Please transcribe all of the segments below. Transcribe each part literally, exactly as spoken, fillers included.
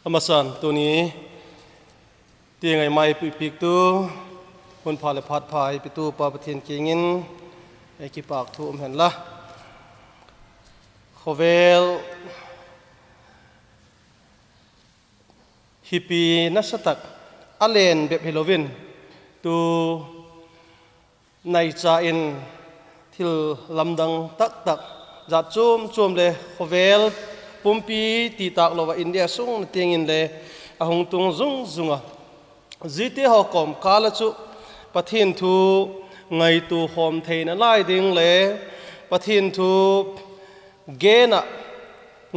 A masan tuni tiang ei mai puipiaktu, hun pha leh phat pha ei pitu Pa Pathian kiang in ei kipâk thu um hen la. Khawvel hipi nasa tak a len bep hilo in, tu naicha in thil lamdang tak tak, jat chuam chuam leh khawvel pumpi ti tâk lo ah India sung na tiang in le a hung tung zung zung a. Ziate haw kawmkâl ah chu Pathian thu ngaitua khawm theina lai ding le Pathian thu gen ah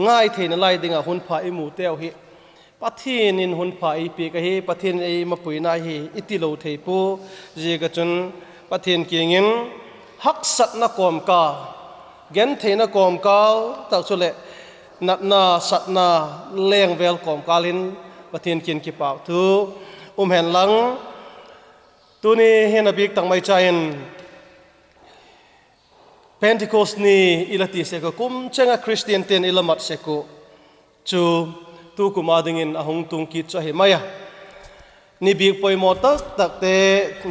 ngai theina lai ding ah hun pha i muteu hi Pathian in hun pha ei piak ahi, Pathian in ei mapuina ahi i ti lo thei pua. Ziak ah chun Pathian kiang in haksatna kawmkâl, gentheina kawmkâl tak chuleh natna satna lengvel kawmkâl in Pathian kiang kipâk thu um hen lang. Tuni hin a bîk tak mai cha in Pentecost ni i la ti sek uh, kum cheng ah Khristiante'n i la mat sek uh chu tukum a dingin a hung tung kit chu ahi mai a. Ni bîk poimaw tak takte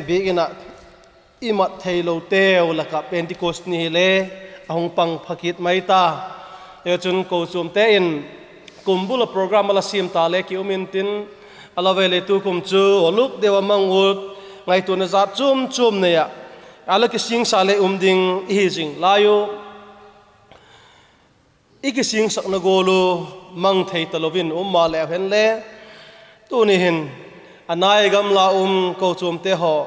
bîk in ah i mat theiloteu lak ah Pentecost ni hile a hung pang pha kit mai ta. Hichun kochuamte in kum bul ah program a la siam ta le ki um intin, a la vei le tukum chu a luk deu a mang ut, ngaituana jat chuam chuam nei ah a la kisingsa le um ding i hi zing lai u. I kisingsakna gual u mang thei talo in um maleu hen le, tuni hin a nai gamla um kochuamte haw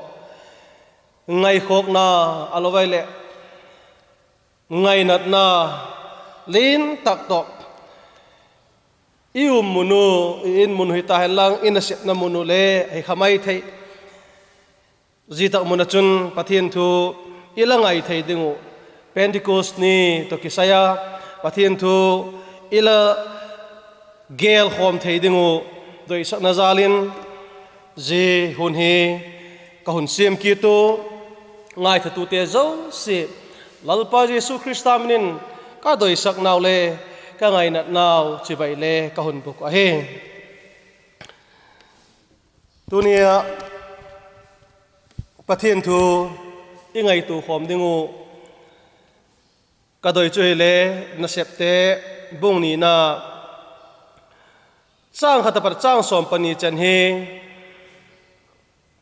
ngaikhawkna, a la vei leh ngainatna lian tak tawh i um mun u, i in mun u hita hen lang, i nasepna mun u le ahi kha mai thei. Zia tak mun ah chun Pathian thu i la ngai thei ding uh, Pentecost ni tawh kisai a Pathian thu i la gêl khawm thei ding uh doisakna jâl in, zia hun hi ka hun siam kit u. Ngaithatute zosia, Lalpa Jesu Khrista min in ka doisaknau le ka ngainatnau chibai le ka hun bûk ahi. Tuni ah Pathian thu i ngaitua khawm ding uh ka doi chu hile, Nasepte bung nina, châng khat a pat châng sawm pani chen hi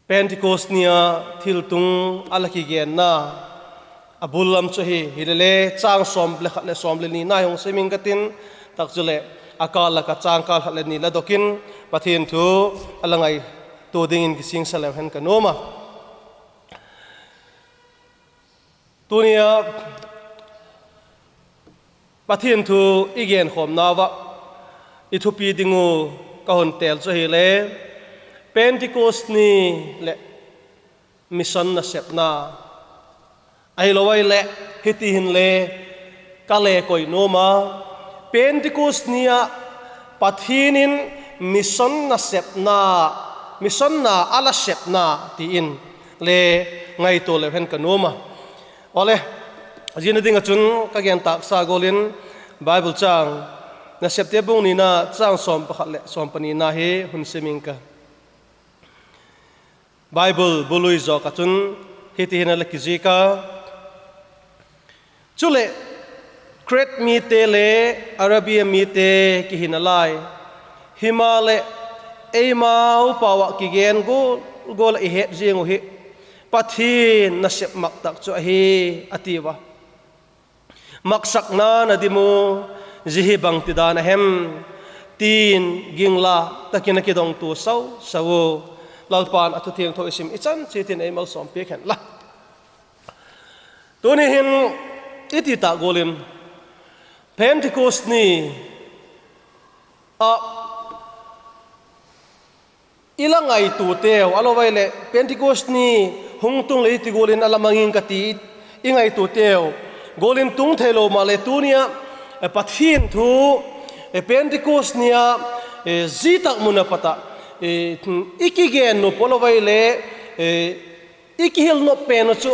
Pentecost ni a thiltung a la kigenna a bul lam chu hi. Hilele châng sawm le khat leh sawm le nina hi hung sim ing ka tin, tak chuleh a kâl lak ah châng kâl khat leh ni la dok in Pathian thu a la ngaitua dingin kisingsa leu hen ka nuam a. Tuni a Pathian thu i genkhawmnau ah i thupi ding uh ka hun têl chu hile, Pentecost ni leh mission nasepna ahilo ahileh, hiti hinle ka le koi nuam a, Pentecost ni ah Pathian in mission nasepna, mission na a la sepna ti in le ngaitua leu hen ka nuam a. Awle, ziana ding ah chun ka gen tâksa gual in Bible châng, Nasepte bung nina châng sawm pakhat leh sawm panina hi hun sim ing ka. Bible bul ui zawk ah chun hiti hin a la kizik a: Chuleh, Krete mite le Arabia mite kihi nalai; himaleh, eimau pau ah kigen gual gual ah i het ziang uh hi Pathian nasep mak tak chu ahi, a tiu a. Maksakna na dim u, zia hi bangtidan a hem? tin ginglâk tak in a kidongtua sau sau u. Lalpa'n a thu thiangtho i sim i chan chiat in ei malsawm piak hen la. Tuni hin i ti tâk gual in Pentecost ni ah i la ngaituateu, ahiloleh Pentecost ni hung tung leh hiti gual in a la mang ing ka ti i ngaituateu gual in tung theilo maleh, tuni ah Pathian thu Pentecost ni ah zia tak mun a pat ah i kigen nop, ahiloleh i kihil nop pen uh chu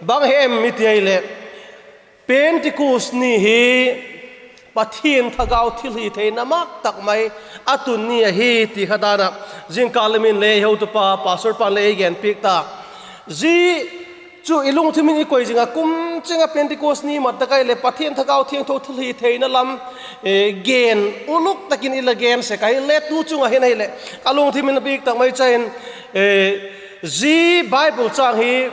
bang hem i ti ahileh, Pentecost ni hi Pathian thagau thilhitheina mak tak mai a tun ni ahi ti kha dan ah, zingkal lam in le i hotupa pastor pa'n le ei genpiak ta. Zia chu i lungthim in i koi zing ah, kum cheng ah Pentecost ni mat tak ahileh Pathian thagau thiangtho thilhitheina lam gen uluk tak in i la gen sek ahileh, tu chung ah hin ahileh ka lungthim in a bîk tak mai cha in, zia Bible châng hi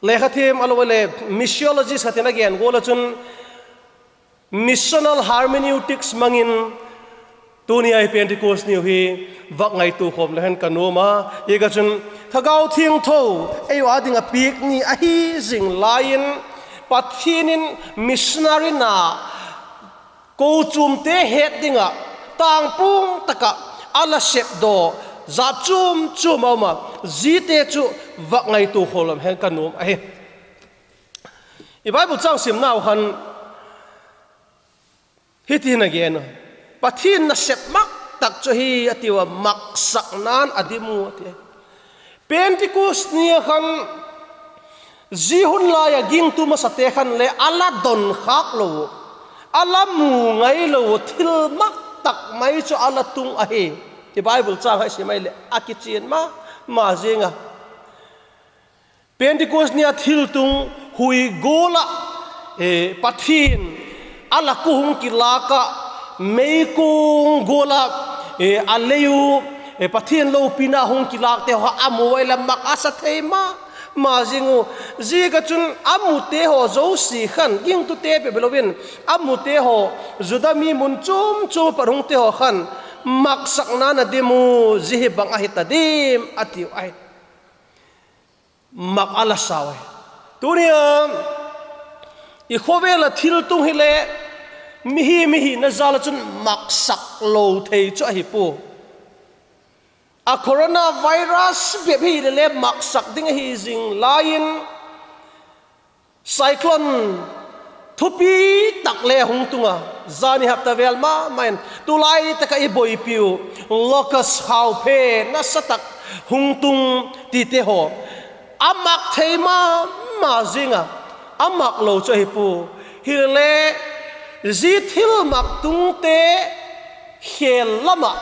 lekha thiam a lo le missiologist khat in a gen gual ah chun, missional hermeneutics mang in tuni a i Pentecost niu hi vak ngaitua khawm le hen ka nuam a. Ziak ah chun thagau thiangtho ei ua ding ah piak ni ahi zing lai in, Pathian in missionary na kochuamte het ding ah tângpuang tak ah a la sepdaw zat chuam chuam a um a, ziate chu vak ngaitua khawm le hen ka nuam ahi. I Bible châng simnau khan hiti'n a gen a, Pathian nasep mak tak chu ahi a tiu a, maksakna'n a dim u a ti. Pentecost ni a khan zia hun lai ah gingtu masate khan le a la don khâk lo u, a la mu ngai lo u, thil mak tak mai chu a la tung ahi. I Bible châng hai sim ahileh a kichian ma ma zing a. Pentecost ni a thiltung hui gual ah, Pathian a la ku hung kilâk ah, meikuang gual ah a lei u, Pathian lopina hung kilâkte haw a mu a leh mak a sa thei ma ma zing u. Ziak ah chun a mute haw zosia khan, gingtute bep hilo in, a mute haw, Juda mi mun chuam chuam a pat hungte haw khan maksakna'n a dim u, zia hi bang ahi ta diam a tiu ahi. Mak a la sau ahi. Tuni a i khawvel ah thiltung hile mihing, mihing na zal ah chun maksak lo thei chu ahi pua. A coronavirus bep hile le maksak ding ahi zing lai in, cyclone thupi tak le hung tung a, zani hapta vel ma ma in, tulai tak ah i buaipiu locust, khauphe nasa tak hung tung tite haw, a mak thei ma ma zing a, a mak lo chu ahi pua. Hile zia thilmak tungte khêl lam ah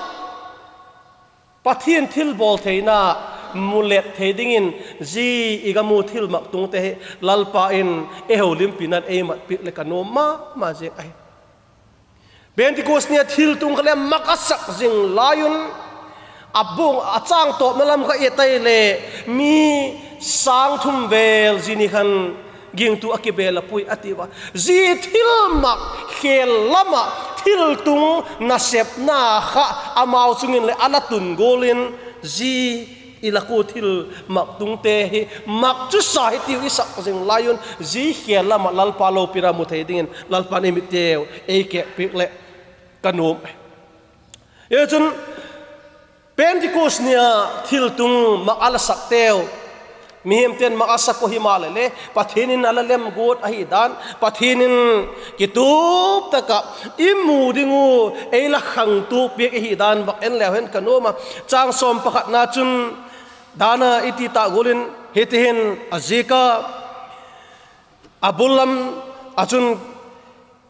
Pathian thilbawl theina mu let thei dingin, zia i ga mu thilmak tungte hi Lalpa in ei houlimpina'n ei matpiak leh ka nuam ma ma zing ahi. Pentecost ni a thiltung kha le mak a sak zing lai un, a bung a châng tawpna lam kha i et ai le, mi sâng thum vel zia ni khan gingtu a kibel a pui a tiu a. Zia thilmak khêl lam ah thiltung nasepna kha amau chung in leh a la tun gual in, zia i lak u thilmak tungte hi mak chu sa hi tiu i sak zing lai un, zia khêl lam ah Lalpa lopina mu thei dingin Lalpa'n i mitteu ei kêkpiak leh ka nuam. Hichun Pentecost ni a thiltung mak a la sakteu, mihingte'n mak a sak uh himaleh le Pathian in a la lem guat ahi dan, Pathian in kitup tak ah i mu ding uh ei la khangtuak piak ahi dan vak en leu hen ka nuam a. Châng sawm pakhatna chun, dan a i ti tak gual in hiti hin a ziak a, a bul lam ah chun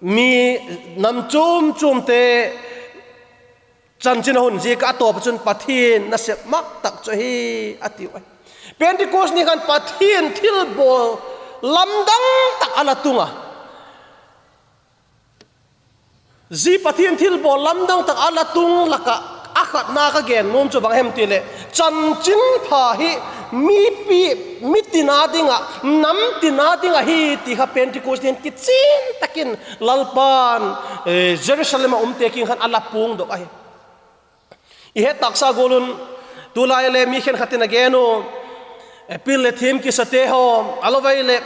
mi nam chuam chuamte chanchin a hun ziak ah a tawp ah chun Pathian nasep mak tak chu ahi a tiu ahi. Pentecost ni khan Pathian thilbawl lamdang tak a la tung a. Zia Pathian thilbawl lamdang tak a la tung lak ah a khatna ka gen nuam chu bang hem ti leh, chanchinpha hi mipi, mitin â ding ah, nam tin â ding ahi ti kha Pentecost ni in kichian tak in Lalpa'n Jerusalem ah umte kiang khan a la puangdok ahi. I het tâksa gual un, tulai le mi khenkhat in a gen uh, pil leh thiam kisate haw, a lo vai leh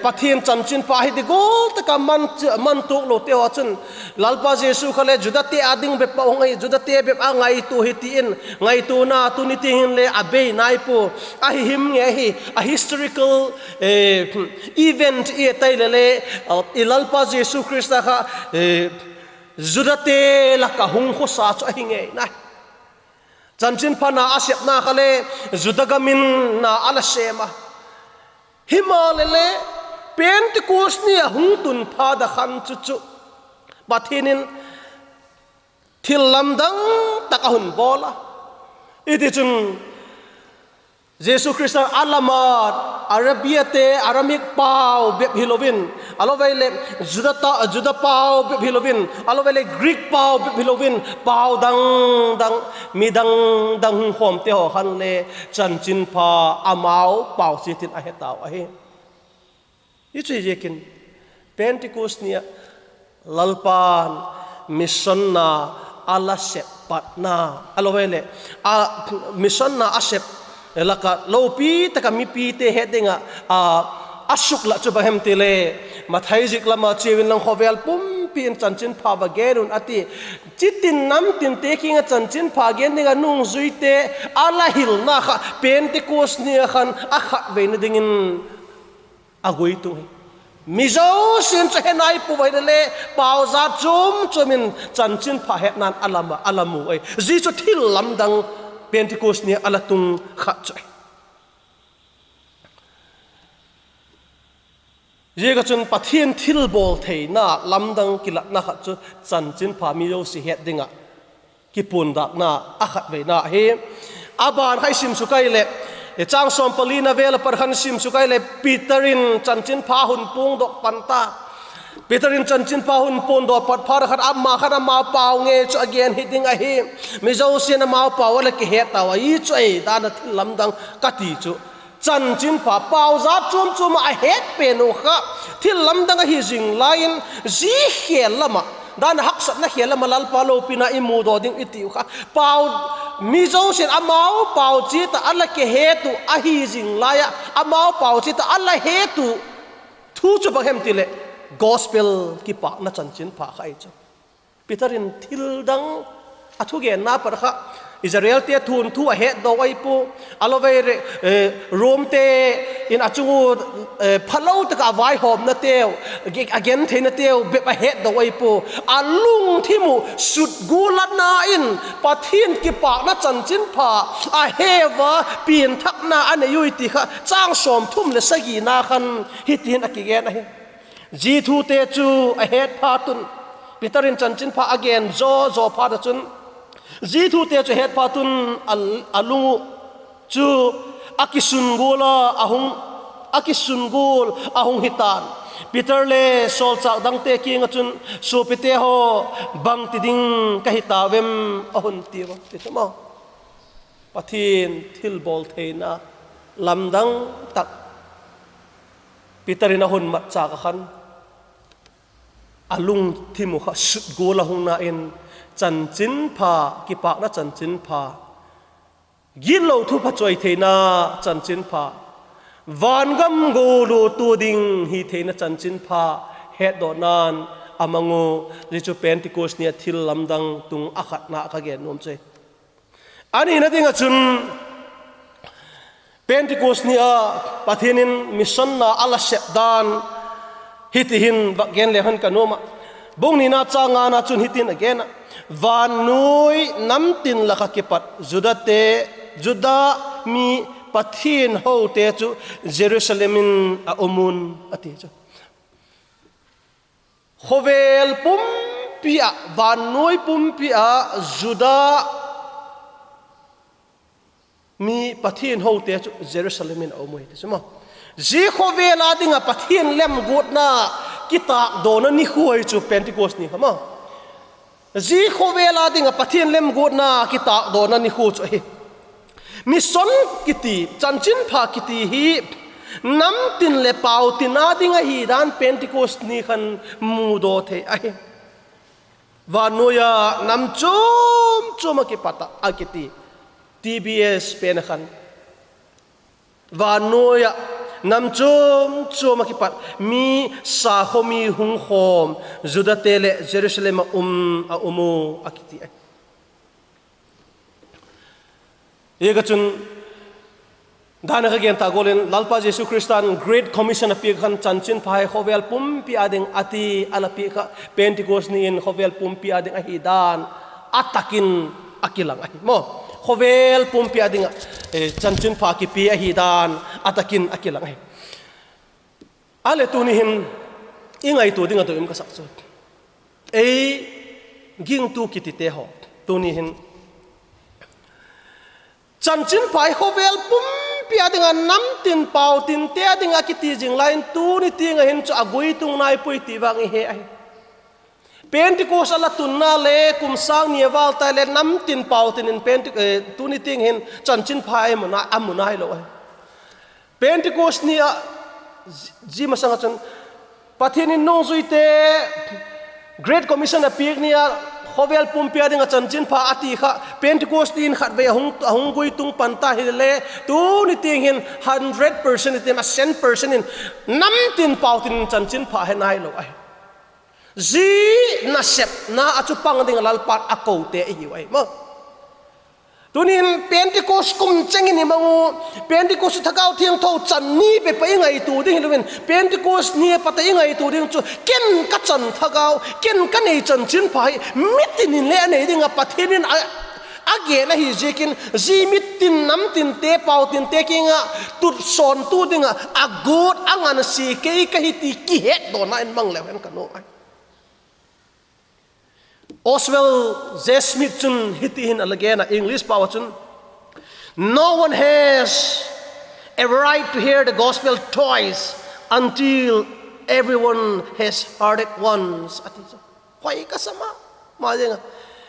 Pathian chanchinpha hi ti gual tak ah man, man tuak lote haw chun, Lalpa Jesu kha le Judate â ding bep ah hung ahi, Judate bep a ngaitua hi ti in, ngaituana tuni tiang hinle a bei nai pua, ahi him ngei hi, a historical event i tai le le, i Lalpa Jesu Khrista kha Judate lak ah hung khawsa chu ahi ngei nai. Chanchinpha na a sepna kha le Juda gam in na a la sêm a. Himaleh le, Pentecost ni a hung tun phat a khan chu chu Pathian in thil lamdang tak a hun bawl a. Hitichun, Jesu Khrista'n a lam a, Arabiate, Aramaic pau bep hilo in, a lo vei leh, Juda ta, Juda pau bep hilo in, a lo vei leh Greek pau bep hilo in, pau dang dang, mi dang dang hung khawmte haw khan le chanchinpha amau pau chiat in a he tau ahi. Hi chu ziakin, Pentecost ni ah Lalpa'n mission na a la sep patna, a lo vei leh, a mission na a sep lak ah lopi tak ah mipite het ding ah, a, a suklat chu bang hem ti le, Mathai zik lam ah chiau inlang, khawvel pumpi in chanchinpha va gen un a ti. Chitin namtinte kiang ah chanchinpha gen ding ah nungzuite a la hilna kha Pentecost ni ah khan a khatveina dingin a guitung hi. Mi zosia'n chu he nai pua ahile le, pau zat chuam chuam in chanchinpha hetna'n a la mu ahi. Zia chu thil lamdang Pentecost ni ah a la tung khat chu ahi. Ziak ah chun Pathian thilbawl theina lamdang kilatna khat chu chanchinpha mi zosia het ding ah kipuandakna a khatveina ahi. A ban kha i sim suk ai leh, chang sawm palina vel a pat khan sim suk ai leh, Peter in chanchinpha hun puangdawk pan ta. Peter in chanchinpha hun puangdawk pat phat khan ama khan amau pau ngei chu a gen hi ding ahi. Mi zosia'n amau pau a la kihet tau a, hi chu ahi dan a thil lamdang ka ti chu. Chanchinpha pau zat chuam chuam ah a het pen uh kha thil lamdang ahi zing lai in, zia khel lam ah, dan a haksatna khel lam ah Lalpa lopina i mudaw ding i tiu kha, pau, mi zosia'n amau pau chiat ah a la kihet uh ahi zing lai ah, amau pau chiat ah a la het uh thu chu bang hem ti leh, gospel, kipakna chanchinpha kha ahi chu. Peter in thil dang, a thugenna pat kha, Israelte thunthu a hetdaw ahi pua, a lo vei leh, Romte in a chung uh phalo tak ah a vaihawmnateu, a gentheinateu bep a hetdaw ahi pua. A lungthim uh sut gual a na in Pathian kipakna chanchinpha a he ua, pianthakna a nei ui ti kha chang sawmthum leh sagina khan hitin a kigen ahi. Zia thute chu a het phat un, Peter in chanchinpha a gen zaw zaw phat ah chun, zia thute chu a het phat un, a, a lung uh chu a kisun gual a, a hung, a kisun gual a hung hi ta'n. Peter le sawlchâk dangte kiang ah chun, Suapite haw, bangti ding ka hi tau em? a hun ti ua, ti chu maw. Pathian thilbawl theina lamdang tak Peter in a hun matchâk ah khan, a lungthim uh kha sut gual a hung na in, chanchinpha, kipakna chanchinpha, gitlo thupha chawi theina chanchinpha, vangam gual uh tua ding hi theina chanchinpha hetdawna'n a mang u. Zia chu Pentecost ni ah thil lamdang tung a khatna ka gen nuam chu ahi. A nina ding ah chun, Pentecost ni ah Pathian in mission na a la sep dan hiti hin vak gen le hen ka nuam ah. Bung nina châng ngana chun hitin a gen ah, Vannuai nam tin lak ah kipat Judate, Juda mi Pathian hote chu Jerusalem in a um un, a ti chu. Khawvel pumpi ah, vannuai pumpi ah Juda mi Pathian hote chu Jerusalem in a um ui ti chu maw. Zia khawvel a ding ah Pathian lemguatna kitâkdawna nikhua hi chu Pentecost ni kha maw. Zia khawvel a ding ah Pathian lemguatna kitâkdawna nikhua chu ahi. Mission kiti, chanchinpha kiti hi nam tin leh pau tin a ding ahi dan Pentecost ni khan mudaw thei ahi. Vannuai ah nam chuam chuam ah kipat ah a kiti. T B S pen ah khan, vannuai ah nam chuam chuam ah kipat mi, sakhaw mi hung khawm, Judate leh Jerusalem ah um, a um u, a kiti ahi. Ziak ah chun, dan a ka gen ta gual in, Lalpa Jesu Khrista'n Great Commission a piak khan chanchinpha hi khawvel pumpi â ding a ti a la piak kha, Pentecost ni in khawvel pumpi â ding ahi dan a tak in a kilang ahi maw. Khawvel pumpi â ding ah chanchinpha kipia ahi dan a tak in a kilang ahi. A leh tuni hin i ngaitua ding a doi um ka sak chu, Ei gingtu kitite haw, tuni hin chanchinpha hi khawvel pumpi a ding ah namtin pautinte a ding ah kiti zing lai in, tuni tiang ah hin chu a guitung nai puai ti vang i he ahi. Pentecost a la tunna le kum sâng ni a vâl tai le namtin pautin in Pente-, tuni tiang hin chanchinpha a mu nai lo ahi. Pentecost ni ah, zia masang ah chun Pathian in nungzuite Great Commission a piak ni ah khawvel pumpi a ding ah chanchinpha a ti kha Pentecost ni in khatvei a hung, a hung guitung pan ta hile le, tuni tiang hin hundred percent i tim a, cent percent in namtin pautin in chanchinpha he nai lo ahi. Zia nasepna ah chu pang ding ah Lalpa'n a kote i hiu ahi maw. Tunin Pentecost kum cheng in i mang u, Pentecost thagau thiangtho chan ni bep a i ngaitua ding hilo in, Pentecost ni a pat a i ngaitua ding chu, ken ka chan thagau, ken ka nei chanchinpha hi mitin in le a nei ding ah Pathian in a, a gen ahi ziakin, zia mitin namtinte pautinte kiang ah tutsawntu ding ah a guat a ngansia kei ka hi ti kihetdawna in mang leu hen ka nuam ahi. Oswald J Smith chun hiti hin a la gen a, English pau ah chun, No one has a right to hear the gospel twice until everyone has heard it once, a ti chu. Hoi ka sa ma ma zing a.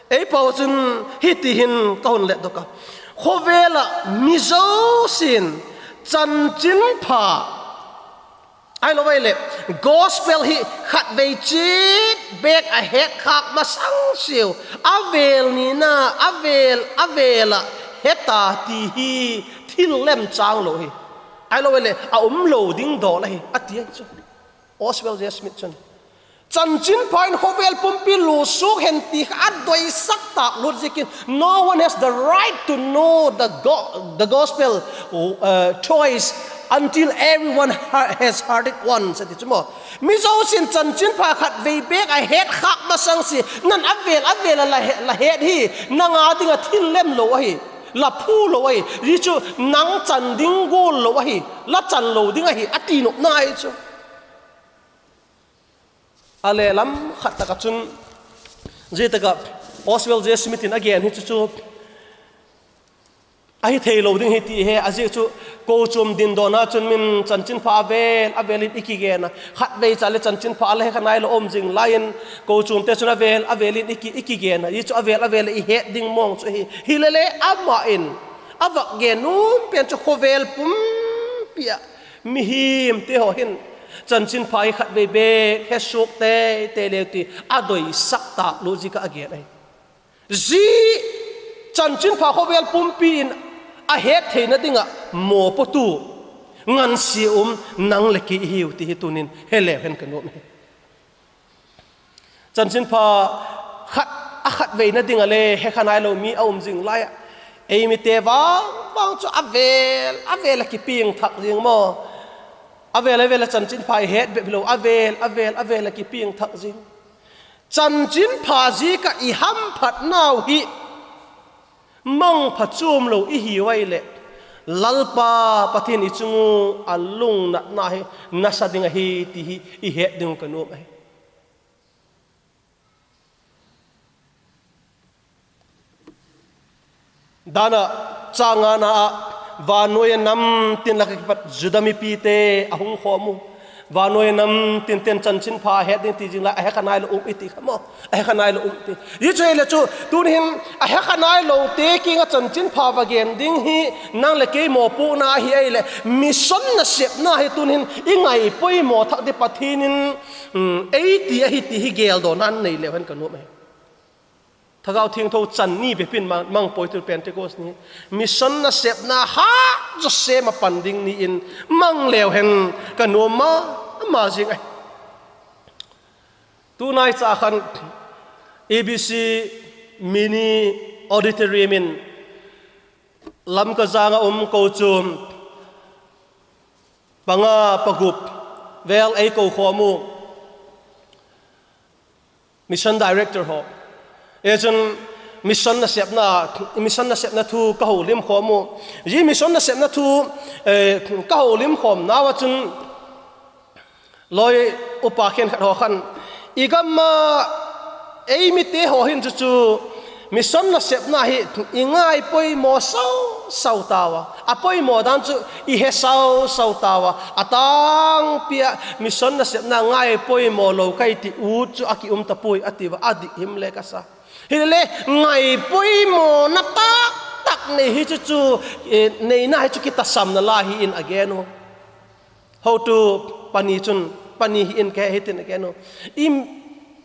Ei pau chun hiti hin ka hun letdok a, khawvel ah mi zosia'n chanchinpha ahilo vai leh gospel hi khatvei chiat bêk a hetkhâk masang siau, a vêl nina, a vêl a vêl ah het a ti hi thil lem châng lo hi, ahilo vai leh a um lo ding dawl ahi, a ti ahi chu. Oswald J Smith chun chanchinpha in khawvel pumpi lusuak hen ti kha a doisak tâk lut ziakin, No one has the right to know the go-, the gospel, uh, twice until everyone ha-, has heard it once, a ti chu maw. Mi zosia'n chanchinpha khatvei bêk a hetkhâk masang sia, nang a vêl a vêl ah la he-, la het hi nang â ding ah thil lem lo ahi, la phu lo ahi, zia chu nang chan ding gual lo ahi, la chan lo ding ahi, a ti nopna ahi chu. A le lam khat tak ah chun, zia tak ah Oswald J Smith in a gen hi chu chu ahi theilo ding hi ti he, a ziak chu kochuam dindawna chun min chanchinpha a vêl a vêl in i kigen a, khatvei cha leh chanchinpha a la he kha nailo um zing lai in, kochuamte chun a vêl a vêl in i ki, i kigen a, zia chu a vêl a vêl ah i het ding mawng chu hi. Hilele ama in a vak gen nuam pen chu khawvel pumpi ah mihingte haw hin chanchinpha hi khatvei bêk he suak teitei leu ti a doisak tâk lut ziak ah a gen ahi. Zia chanchinpha khawvel pumpi in a het theina ding ah mawpuatu, ngansia um nang leh kei i hiu ti hi tunin he leu hen ka nuam hi. Chanchinpha khat, a khatveina ding ah le he kha nailo mi a um zing lai ah, ei mite vang vang chu a vêl a vêl ah kipiang thak zing maw. A vêl a vêl ah chanchinpha i het bep hilo, a vêl a vêl a vêl ah kipiang thak zing. Chanchinpha ziak ah i hamphatnau hi mangpha chuam lo i hiu ai leh, Lalpa Pathian i chung ua a lungnatna hi nasa ding ahi ti hi i het ding uh ka nuam ahi. Dan ah, chang ngana ah, vannuai a nam tin lak ah kipat Juda mipite a hung khawm u. Vannuai a nam tinten chanchinpha a het ding ti zing lai a he kha nailo um i ti kha maw. A he kha nailo um ti. Zia chu hile chu, tuni hin a he kha nailote kiang ah chanchinpha va gen ding hi nang leh kei mawpuakna ahi ai leh, mission nasepna hi tuni hin i ngaipoimaw thak di Pathian in, ei ti ahi ti hi geldawna nei leu hen ka nuam ahi. Thagau Thiangtho chan ni bep in mang, mang puai tu Pentecost ni. Mission nasepna hat zaw sêm ah pan ding ni in mang leu hen ka nuam ma ma zing ahi. Tunai cha khan A B C Mini Auditorium in Lamka zang ah um kochuam panga pagup vel ei kokhawm u. Mission director haw, e chun mission nasepna, mission nasepna thu ka holimkhawm u. Zia mission nasepna thu ka holimkhawmnau ah chun, lawi upa khenkhat haw khan, i gam ah Ei mite haw hin chu chu mission nasepna hi i ngai poimaw sau sau tau a, a poimaw dan chu i he sau sau tau a, a tângpi ah mission nasepna ngai poimaw lo ka hi ti ut chu a ki um ta puai a ti ua, a dik him le ka sa. Hilele, ngai poimawna tak tak nei hi chu chu, neina hi chu kitasamna lai hi in a gen u. Hotu pani chun, pani hi in ka he hi tin a gen u. I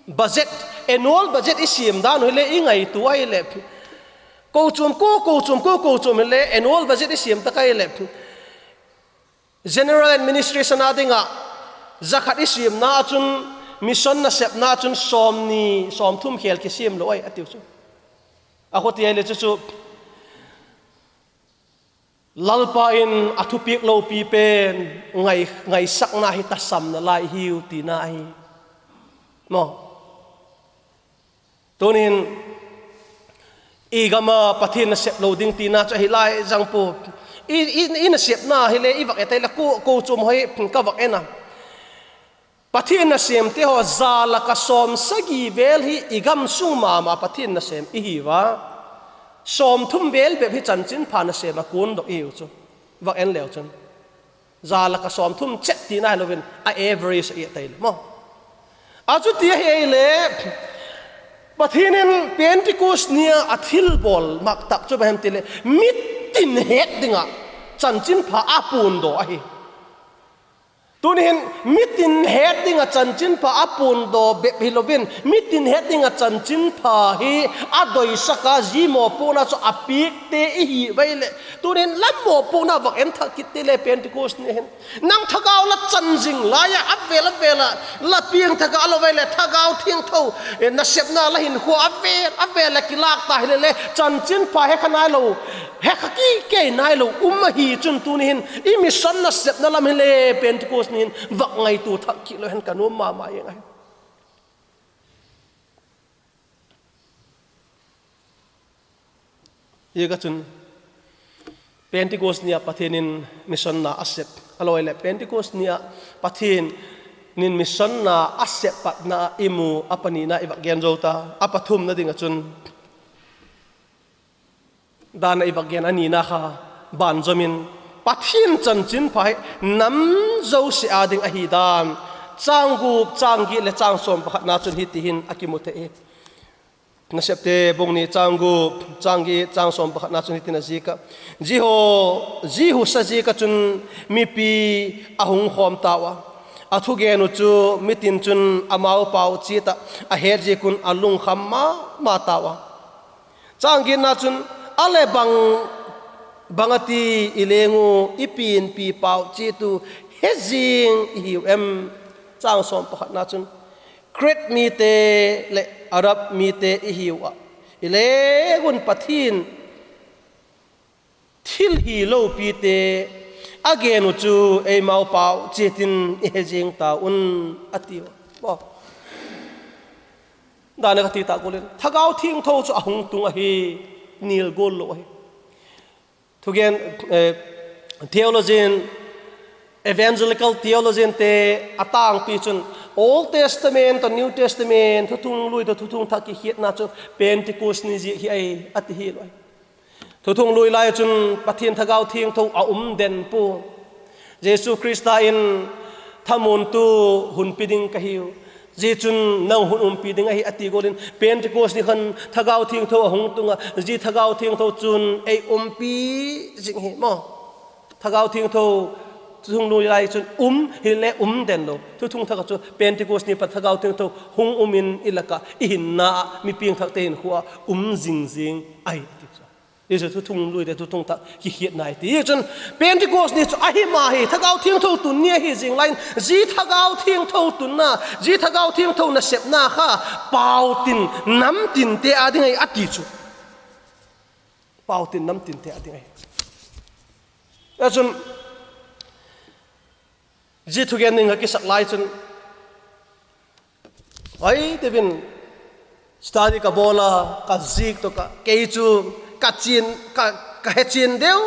budget, annual budget i siam dan u hile i ngaitua ahileh, kochuam ko, kochuam ko, kochuam hile annual budget i siam tak ahileh, general administration a ding ah za khat i siamna ah chun, mission nasepna chun sawmni sawmthum khêl kisiam lo ahi a tiu chu. A khua ti ahile chu chu Lalpa in a thupiak lopi pen ngai, ngaisakna hi tasamna lai hiu tina ahi. Maw? Tunin i gam a Pathian nasep lo ding tina chu ahi lai zang pua. I, i, i nasepna hile i vak et ahile ko, kochuam hoi ka vak en a. Pathian nasêmte haw za lak ah sawmsagi vel hi i gam sung ma ma Pathian nasêm i hiu a. Sawmthum vel bep hi chanchinpha nasêm ah kuandok i hiu chu. Vak en leu chun, za lak ah sawmthum chet tina hilo in a average a i et ahile maw. A chuti ahi ahile, Pathian in Pentecost ni ah a thilbawl mak tak chu bang hem ti leh, mitin het ding ah chanchinpha a puandaw ahi. Tuni hin mitin het ding ah chanchinpha a puandaw bep hilo in, mitin het ding ah chanchinpha hi a doisak a, zia mawpuakna chu a piakte i hi ua ileh, tuni hin la mawpuakna vak en thak kit ti le Pentecost ni hin. Nang thagau la chan zing lai ah, a vêl a vêl ah la piangthak a, a lo vai leh thagau thiangtho, eh, nasepna la hinkhua a vêl a vêl ah kilâk ta hile le, chanchinpha he kha nailo, he kha kikei nailo um ahi chun tuni hin i mission nasepna lam hile Pentecost ni hin vak ngaitua thak kit lo hen ka nuam ma ma ing ahi. Ziak ah chun Pentecost ni ah Pathian in mission na a sep, a lo vai leh Pentecost ni ah Pathian in mission na a sep patna i mu a panina i vak gen zo ta. A pathumna ding ah chun, dan ah i vak gen a nina kha, banzom in Pathian chanchinpha hi nam zosia â ding ahi dan, châng gup, châng giat leh châng sawm pakhatna chun hiti hin a kimu thei hi. Nasepte bung ni châng gup, châng giat, châng sawm pakhatna chun hitin a ziak ah, zia hu sa ziak ah chun mipi a hung khawm tau a, a thugen uh chu mitin chun amau pau chiat ah a het ziak un a lungkham ma ma tau a. Châng giatna chun, a leh bang, bang a ti i leng u, i pianpi pau chiat uh he zing i hiu em? Châng sawm pakhatna chun, Kret mite leh Arab mite i hiu ah, i leng un Pathian thil hi lopite a gen uh chu eimau pau chiat in i he zing tau un, a tiu a. Dan a ka ti tak gual in Thagau Thiangtho chu a hung tung ahi, nil gual lo ahi. Thugen, eh, theologian, evangelical theologiante a tângpi chun Old Testament tawh New Testament, Thuthung Lui tawh Thuthung Thak kikhiatna chu Pentecost ni ziak hi ahi a ti hilo ahi. Thuthung Lui lai chun Pathian Thagau Thiangtho a um den pua. Jesu Khrista in, thamuantu hun pi ding ka hiu, zia chun nang hun umpi ding ahi, a ti gual in Pentecost ni khan Thagau Thiangtho a hung tung a, zia Thagau Thiangtho chun ei umpi zing hi maw. Thagau Thiangtho Thuthung Lui lai chun um hile um den lo, Thuthung Thak ah chu Pentecost ni pat Thagau Thiangtho hung um in i lak ah, i hinna ah, mi piangthakte hinkhua ah um zing zing ahi, a ti chu. Zia chu Thuthung Lui leh Thuthung Thak kikhiatna i ti chun, Pentecost ni chu ahi ma hi, Thagau Thiangtho tun ni ahi zing lai in, zia Thagau Thiangtho tunna, zia Thagau Thiangtho nasepna kha pautin namtinte â ding ahi, a ti chu. Pautin namtinte â ding ahi. Chun, zia thugen ding ka kisak lai chun, ai, tevin study ka bawl a, ka zik tawh ka, kei chu ka chian, ka, ka he chian deu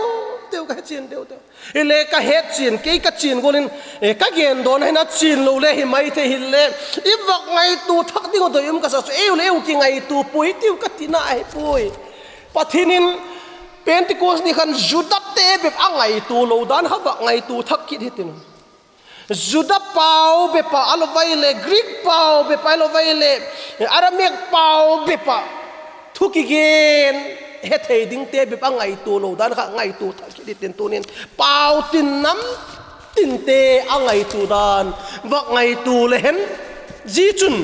deu, ka hechian deu deu. Hile ka hechian, kei ka chian gual in, eh, ka gen dawn ahin, a chian lo le hi mai thei hile, i vak ngaitua thak ding uh doi um ka sa chu, ei u le ei u kingaitua puai tiu ka tina ahi puai. Pathian in Pentecost ni khan Judate bep a ngaitua lo dan kha vak ngaitua thak kit hitin. Juda pau bep ah, ahiloleh Greek pau bep ah, ahiloleh Aramaic pau bep ah thu kigen hethei dingte bep a ngaitua lo dan kha ngaitua thak kit hitin tunin, pau tin nam tinte a ngaitua dan vak ngaitua le hen, zia chun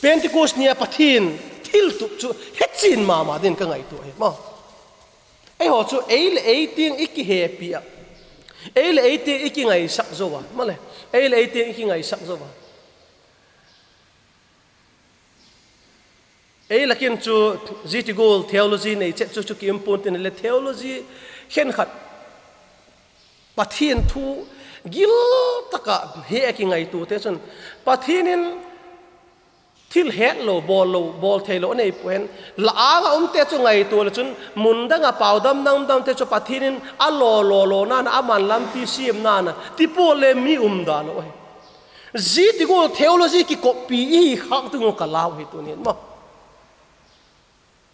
Pentecost ni a Pathian thiltup chu hechian ma ma dingin ka ngaitua ahi maw. Eihaw chu ei leh ei tiang i kihepi ah, ei leh ei tiang i kingaisak zo a, maw le, ei leh ei tiang i kingaisak zo a. Ei lak in chu zia ti gual theology nei chet chu chu ki um pua'n tin, le theology khenkhat Pathian thu gil tak ah he a kingaituate chun, Pathian in thil het lo, bawl lo, bawl thei lo a nei pua'n, la âng ah umte chu ngaitua le chun, mun dang ah pau dam nam damte chu Pathian in a law law lawna'n a, ama'n lampi siamna'n a ti pua'n le mi um da lo ahi. Zia ti gual theology kikoppi i hi khâk ding uh ka lau hi tunin maw.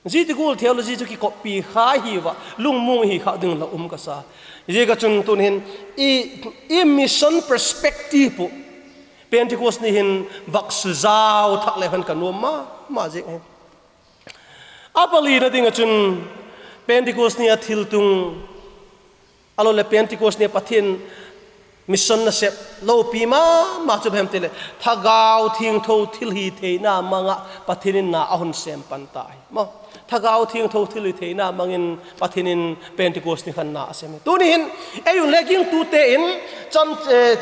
Zia ti gual theology chu kikoppi kha hi va, lungmuang i hi khâk ding la um ka sa. Ziak a chun tun hin i, i mission perspective uh Pentecost ni hin vak suzau thak leu hen ka nuam ma ma ziang hi. A palina ding ah chun Pentecost ni a thiltung, ahiloleh Pentecost ni a Pathian mission nasep lopi ma ma chu bang hem ti leh, Thagau Thiangtho thilhitheina mang ah Pathian in na a hun sêm pan ta hi maw. Thagau Thiangtho thilhitheina mang in Pathian in Pentecost ni khan na a sêm hi. Tuni hin ei un le gingtute in chan, eh,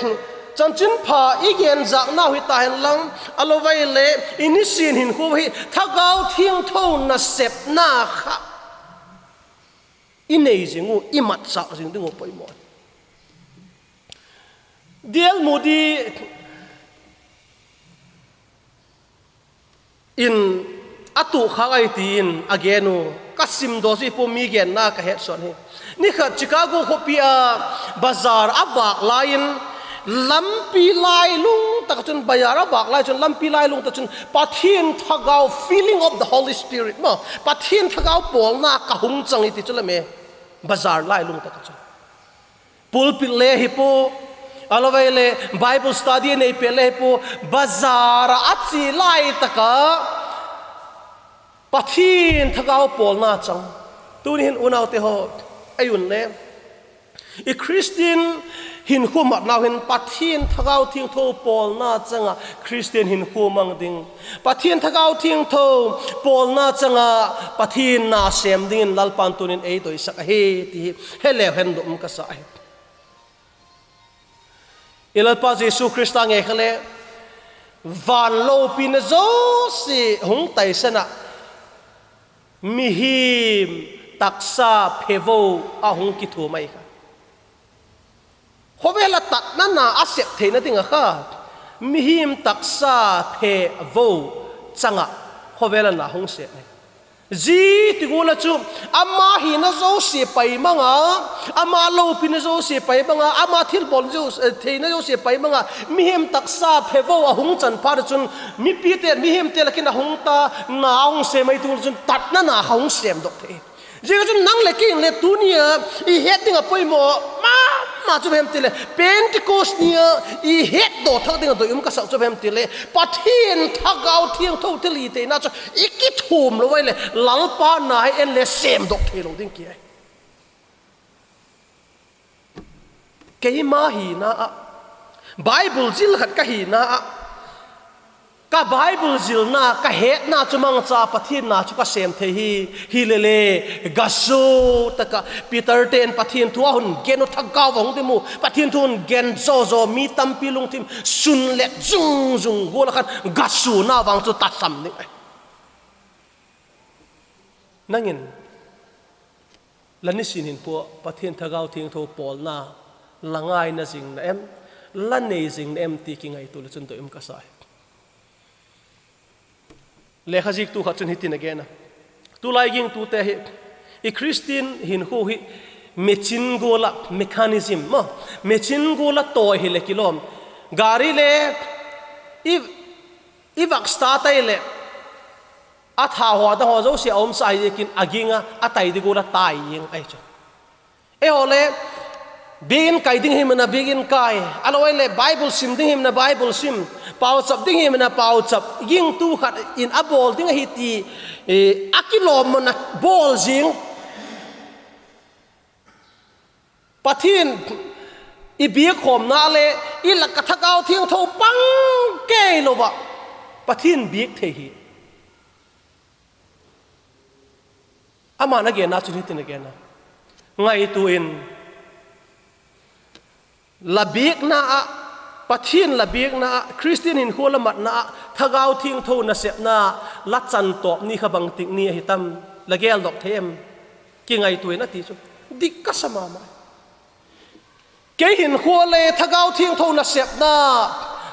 chanchinpha i gen zâknau hi ta hen lang, ahiloleh i nisin hinkhua hi Thagau Thiangtho nasepna kha i nei zing uh, i matchâk zing ding uh poimaw. D L Moody in a tuak khâk ahi ti in a gen uh, ka sim daw zui pua, mi genna ka hetsawn hi. Ni khat Chicago khawpi a bazar a vâk lai in, lampi lailung tak ah chun, bazar a vâk lai chun lampi lailung tak ah chun Pathian Thagau, feeling of the Holy Spirit maw, Pathian Thagau pawlna ka hung chang hi ti chu la me, bazar lailung tak ah chun. Pulpit le hi pua, ahiloleh Bible study a nei pêl le hi pua, bazar ah a chia lai tak ah Pathian Thagau pawlna chang. Tuni hin unaute haw, ei un le i Christian hinkhua matnau hin Pathian Thagau Thiangtho pawlna chang ah Christian hinkhua mang ding, Pathian Thagau Thiangtho pawlna chang ah Pathian na sêm dingin Lalpa'n tunin ei doisak ahi ti hi he leu hen dum ka sa hi. I Lalpa Jesu Khrista ngei kha le van lopina zosia hung taisan ah, mihing taksa phevo a hung kithuam ahi kha. Khawvel ah tatna na a sep theina ding ah kha, mihing taksa phevo chang ah khawvel ah na hung sep ahi. Zia ti gual ah chu ama hina zosia pai mang a, ama lopina zosia pai mang a, ama thilbawl zo, eh, theina zosia pai mang a, mihing taksa phevo a hung chan phat ah chun, mipite, mihingte lak in a hung ta, na hung sêm ahi tu chun tatna na kha hung sêmdok thei. Ziak ah chun nang leh kei in le tuni a i het ding ah poimaw ma ma chu bang hem ti leh, Pentecost ni a i hetdaw thak ding ah doi um ka sak chu bang hem ti leh, Pathian Thagau Thiangtho thilhitheina chu i kithuam lo ai leh Lalpa na hi en le sêmdok theilo ding ki ahi. Keima hina ah, Bible zil khat ka hina ah, ka Bible zilna, ka hetna chu mangcha Pathian na chu ka sêm thei hi, hilele, gasu tak ah Peterte'n Pathian thu a hun gen uh, thagau a hung dim u, Pathian thu hun gen zaw zaw, mi tampi lungthim sunlet zung zung gual ah khan gasuna vang chu tasam ding ahi. Nang in la nisin hinkhua Pathian Thagau Thiangtho pawlna la ngaina zing na em, la nei zing na em ti kingaitua leh chun doi um ka sa hi. Lekha ziaktu khat chun hitin a gen a, tulai gingtute hi, i Christian hinkhua hi Machine gual ah mechanism maw, machine gual ah tawi hileh kilawm. Gari le i, i vak start tai leh, a tha haw da haw zosia a umsa ahi ziakin a ging a, a tai di gual ah tai ing ahi chu. Eihaw le, biakin kai ding himna biakin kai, a lo ai leh Bible sim ding himna Bible sim, pauchap ding himna pauchap, gingtu khat in a bawl ding ahi ti a kilawm man a bawl zing. Pathian i biak khawmna le i lak ah Thagau Thiangtho pang kei lo ah Pathian biak thei hi. Ama'n a genna chun hitin a gen a, ngaitua in, la biakna ah, Pathian la biakna ah, Khristian hinkhua la matna ah Thagau Thiangtho nasepna la chan tawp ni kha bangtik ni ahi tam, la geldok thei em? Kingaitua in a ti chu dik ka sa ma ma. Kei hinkhua le Thagau Thiangtho nasepna,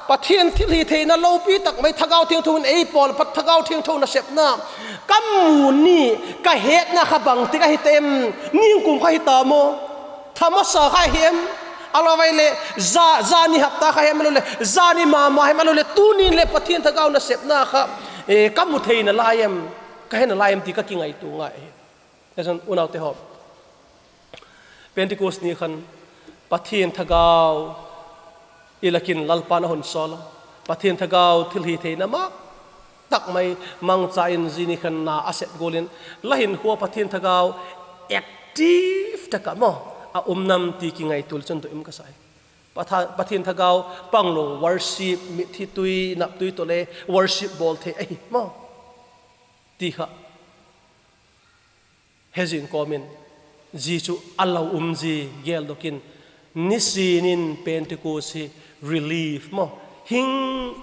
Pathian thilhitheina lopi tak mai Thagau Thiangtho in ei pawl pat Thagau Thiangtho nasepna ka mu ni, ka hetna kha bangtik ahi ta em? Ningkum kha hi ta maw? Tha masa kha hi em? A lo ai leh, za, zani hapta kha hem, a lo leh zani ma ma hem, a lo leh tuni'n le Pathian Thagau nasepna kha ka mu theina lai em, ka hena lai em ti ka kingaitua ngai hi. Chun unaute haw, Pentecost ni khan Pathian Thagau i lak in Lalpa'n a hun sawl a, Pathian Thagau thilhitheina ma tak mai mangcha in zia ni khan na a sep gual in, la hinkhua Pathian Thagau active tak ah maw a um nam ti kingaitua le chun doi um ka sa hi. Pathian Thagau panglo worship, mitthi tui, nap tui tawh le worship bawl thei ahi maw ti kha hezing kawm in, zia chu a lo um zia geldok in, nisin in Pentecost hi relief maw, hing,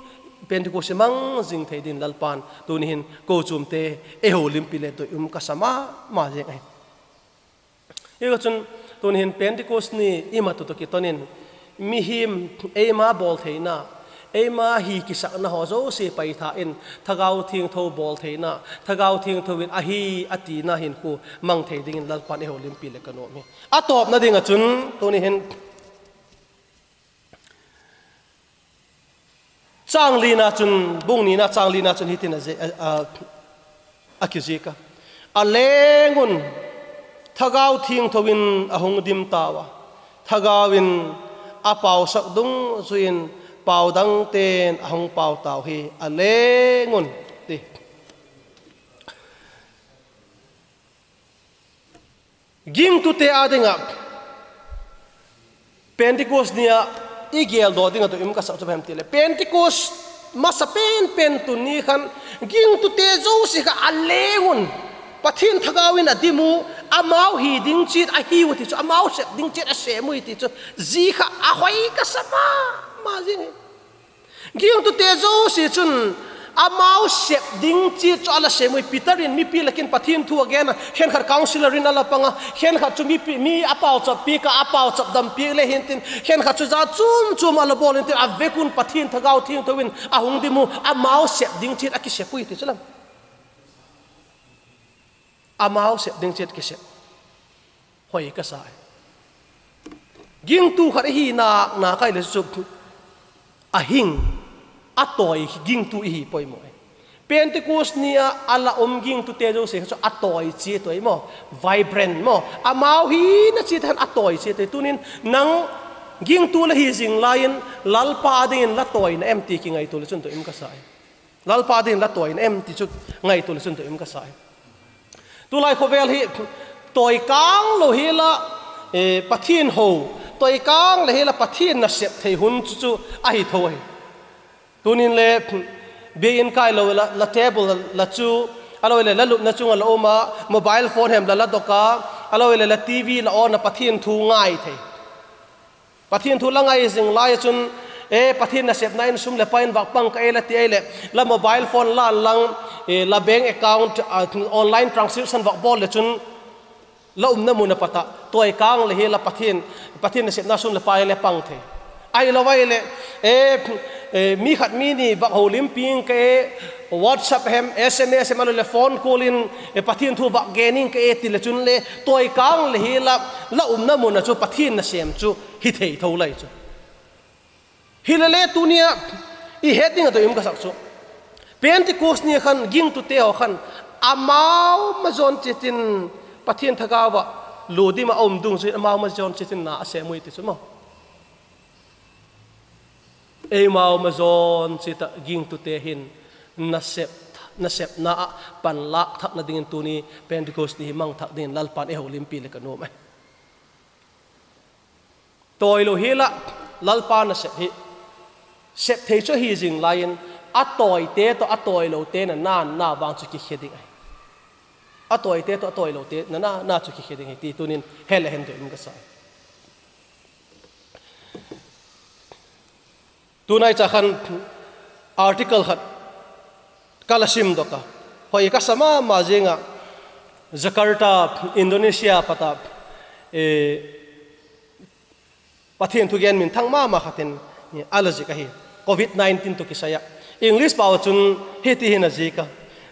Pentecost hi mang zing thei din Lalpa'n tuni hin kochuamte ei houlimpi le doi um ka sa ma ma zing ahi. Hi kha chun tuni hin Pentecost ni i mat uh tawh kiton in, mihing eima bawl theina, eima hi kisakna haw zosia paitha in Thagau Thiangtho bawl theina, Thagau Thiangtho in ahi a tina hinkhua mang thei dingin Lalpa'n ei houlimpi le ka nuam hi. A tawpna ding ah chun tuni hin châng lina chun, bung nina châng lina chun hitin a, a kizik a, a leng un Thagau Thiangtho in a hung dim tau a, Thagau in a pausak dungzui in pau dangte'n a hung pau tau hi a leng un, ti. Gingtute â ding ah Pentecost ni ah i geldaw ding ah doi um ka sa chu bang hem ti leh, Pentecost masa pen pen tuni khan gingtute zosia kha a leng un Pathian Thagau in a dim u, amau hi ding chiat a hiu ti chu, amau sep ding chiat a sêm ui ti chu, zia kha a hoi ka sa ma ma zing hi. Gingtute zosia chun amau sep ding chiat chu a la sêm ui. Peter in mipi lak in Pathian thu a gen a, khenkhat counsellor in a la pang a, khenkhat chu mipi, mi a pauchap piak a, a pauchap dam piak le hintin, khenkhat chu jat chuam chuam a la bawl intin, a vek un Pathian Thagau Thiangtho in a hung dim u, amau sep ding chiat a kisep ui ti chu lam. Amau sep ding chiat kisep. Hoi ka sa hi. Gingtu khat i hi nak nak ai le chu a hing, a tawi gingtu i hi poimaw hi. Pentecost ni ah a la um gingtute zosia kha chu a tawi chiat ui maw, vibrant maw, amau hina chiat khan a tawi chiat ui. Tunin nang gingtu la hi zing lai in Lalpa â dingin la tawina em ti kingaitua le chun doi um ka sa hi. Lalpa â dingin la tawina em ti chu ngaitua le chun doi um ka sa hi. Tulai khawvel hi tawi kâng lo hial a, Pathian ho, tawi kâng lo hial a Pathian nasep thei hun chu chu ahi tho ahi. Tunin le biakin kai lo la table la chu, a lo leh la lupna chung ah la um a, mobile phone hem la la dok a, a lo leh la TV la on a Pathian thu ngai thei. Pathian thu la ngai zing lai ah chun, e, Pathian nasepna in sum leh pai in vak pang ka e la ti ai leh, la mobile phone la lang, la bank account, online transaction vak bawl le chun, la umna mun a pat ah tawi kâng lo hial a Pathian, Pathian nasepna sum leh pai le pang thei. Ahilo ahileh, e, e, mi khat mi ni vak holimpi ing ka e, WhatsApp hem, S M S hem, ahiloleh phone call in, e, Pathian thu vak gen ing ka e ti le chun le, tawi kâng leh hial ah, la umna mun ah chu Pathian nasêm chu hi thei tho lai chu. Hilele tuni ah i het ding a doi um ka sak chu, Pentecost ni khan gingtute haw khan amau ma zawn chiat in Pathian thagau ah ludim ah a um dungzui in amau ma zawn chiat in na a sêm ui ti chu maw. Eimau ma zawn chiat ah gingtute hin nasep, nasepna ah panlâk thakna dingin tuni Pentecost ni hi mang thak dingin Lalpa'n ei holimpi leh ka nuam ahi. Tawilo hial ah Lalpa nasep hi sep thei chu ahi zing lai in, a tawite tawh a tawilote na na na vang chu kikhia ding ahi. A tawite tawh a tawilote na na na chu kikhia ding ahi ti tunin he le hen doi um ka sa. Tunai cha khan article khat ka la simdok a, hoi ka sa ma ma zing ah, Jakarta, Indonesia pat ah, e, Pathian thugen minthang ma ma khat in a la zik ahi. Covid nineteen tawh kisai ah English pau chun hiti hin a zik a: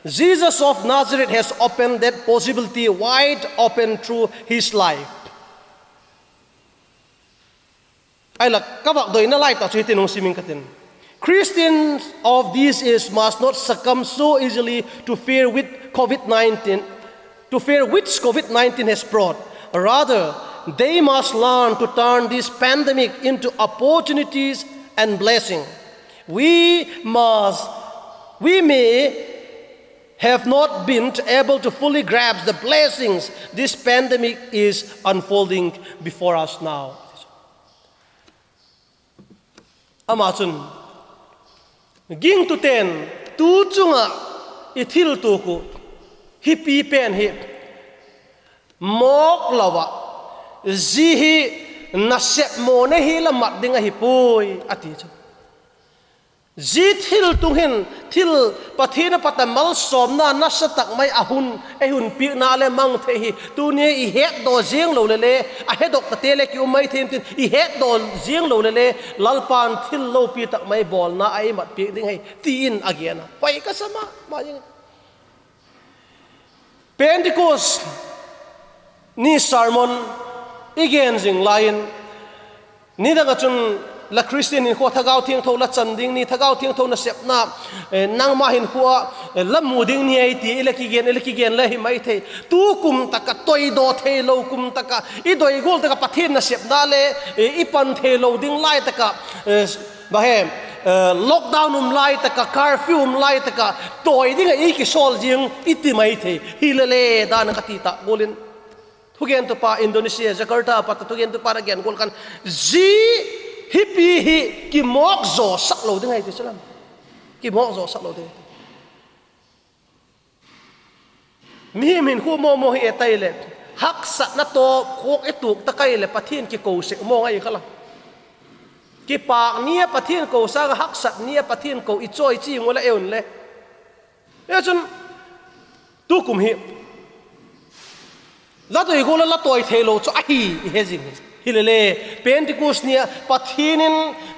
Jesus of Nazareth has opened that possibility wide open through his life. Ahi lak ka vak doina lai tak chu hitin hung sim ing ka tin. Christians of these days must not succumb so easily to fear with Covid nineteen, to fear which Covid nineteen has brought. Rather, they must learn to turn this pandemic into opportunities and blessing. We must, we may have not been able to fully grasp the blessings this pandemic is unfolding before us now. Ama chun, gingtute'n tu chung ah i thil tuak uh hipi pen hi mawk lo ah, zia hi nasep mawna hi la mat ding ahi puai a ti chu. Zia thil tung hin, thil Pathian a pat a malsawmna nasa tak mai a hun, ei hun piakna le mang thei hi tuni i hetdaw ziang lo le le, a hedok tate le ki um mai thei intin, i hetdaw ziang lo le le, Lalpa'n thil lopi tak mai bawlna a ei mat piak ding hi ti in a gen a, hoi ka sa ma ma zing. Pentecost ni sermon i gen zing lai in, nidang ah chun la Christian hinkhua Thagau Thiangtho la chan ding ni, Thagau Thiangtho nasepna, eh, nangma hinkhua, eh, la mu ding ni ahi ti i la kigen, i la kigen le hi mai thei. Tu kum tak ah toidaw theilo kum tak ah i doi gual tak ah Pathian nasepna le, eh, i pan theilo ding lai tak ah, eh, bang hem, eh, lockdown um lai tak ah, curfew um lai tak ah tawi ding ah i kisawl ziang i ti mai thei. Hilele dan ah ka ti tak gual in, thugentupa Indonesia, Jakarta pat a thugentupa'n a gen gual khan, zia hipi hi kimawk zawsak lo ding ahi ti chu lam. Kimawk zawsak lo ding ahi ti. Mihing hinkhua mawngmawng hi e tai leh, haksatna tawp khuak i tuak tak ai leh Pathian kiko sek mawng ahi kha la. Kipâk ni ah Pathian ko sâng ah haksat ni ah Pathian ko i chawi chi ngu la e un le. E chun, tu kum hi la doi gual ah la tawi theilo chu ahi i he zing hi. Hilele, Pentecost ni ah Pathian in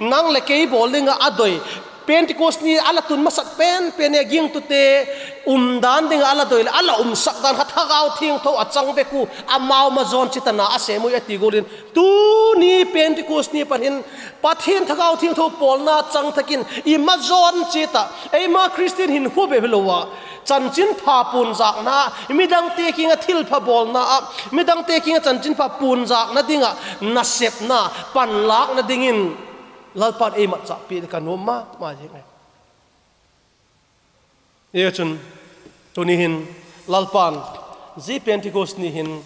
nang leh kei bawl ding ah a doi, Pentecost ni a la tun masat pen pen ni ah gingtute umdan ding ah a la doi leh a la umsak dan kha Thagau Thiangtho a chang vek u, amau ma zawn chiat a na a sêm ui a ti gual in, tuni Pentecost ni pat hin Pathian Thagau Thiangtho pawlna chang thak in i ma zawn chiat ah, eima Christian hinkhua bep hilo ah, chanchinpha puanzâkna, midangte kiang ah thilpha bawlna ah, midangte kiang ah chanchinpha puanzâkna ding ah nasepna panlâkna dingin Lalpa'n ei matchâkpi leh ka nuam ma ma zing ahi. Zia chun, tuni hin Lalpa'n zia Pentecost ni hin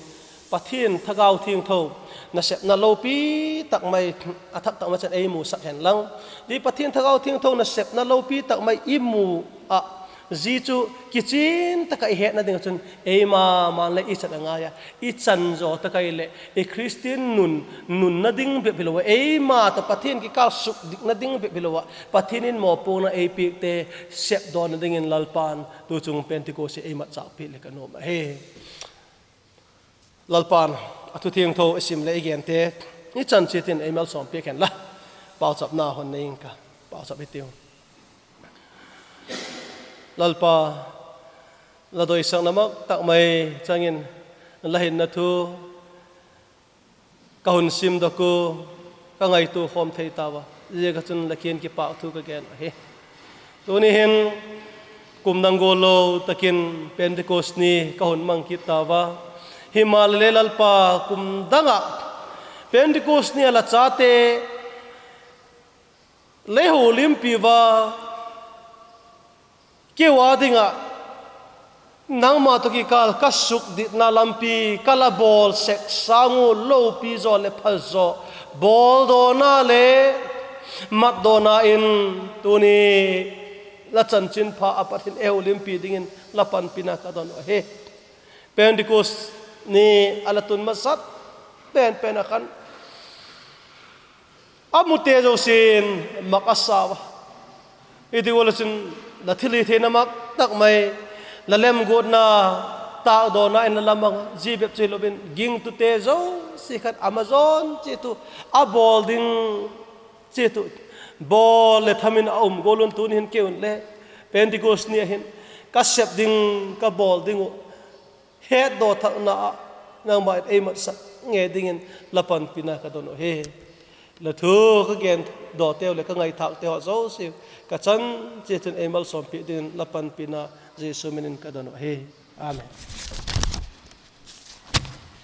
Pathian Thagau Thiangtho nasepna lopi tak mai, a thak tak mai chan ei musak hen lang, zia Pathian Thagau Thiangtho nasepna lopi tak mai i mu ah, zia chu kichian tak ah i hetna ding ah chun eima ma leh i chan a ngai a, i chan zaw tak ai leh i Christian nun, nunna ding bep hilo ah, eima tawh Pathian kikâl sukdikna ding bep hilo ah, Pathian in mawpuakna ei piakte sepdawna dingin Lalpa'n tu chung Pentecost hi ei matchâkpi leh ka nuam ahi. Lalpa'n a thu thiangtho i sim leh i gente i chan chiat in ei malsawm piak hen la. Pauchapna hun nei ing ka, pauchap hitiu. Lalpa, la doisakna mak tak mai chang in, la hinna thu ka hun simdok u, ka ngaitua khawm thei tau a, ziak ah chun la kiang in kipâk thu ka gen ahi. Tuni hin kum dang gual lo tak in Pentecost ni ka hun mang kit tau a, himaleh Lalpa, kum dang ah Pentecost ni ah la chate lei houlimpi ua, keu â ding ah nangma tawh kikâl ka sukditna lampi ka la bawl sek sâng u lopi zaw leh pha zaw bawldawna le matdawna in, tuni la chanchinpha ah Pathian ei houlimpi dingin la panpina ka don uh ahi. Pentecost ni a la tun masat pen pen ah khan a mute zosia'n mak a sau a. Hiti gual ah chun la thilhitheina mak tak mai, la lemguatna tâkdawna in la la mang a, zia bep chu hilo in gingtute zosia khan Amazon chiat u, a bawl ding chiat u, bawl leh tham in a um gual un, tuni hin keu inle Pentecost ni ah hin ka sep ding, ka bawl ding uh hetdaw thakna ah nangma in ei matsak ngei dingin la panpina ka don uh ahi. La thu ka gendawteu leh ka ngaithâkteu haw zosia ka chan chiat un ei malsawmpiak dingin la panpina Jesu min in ka don uh ahi. Amen.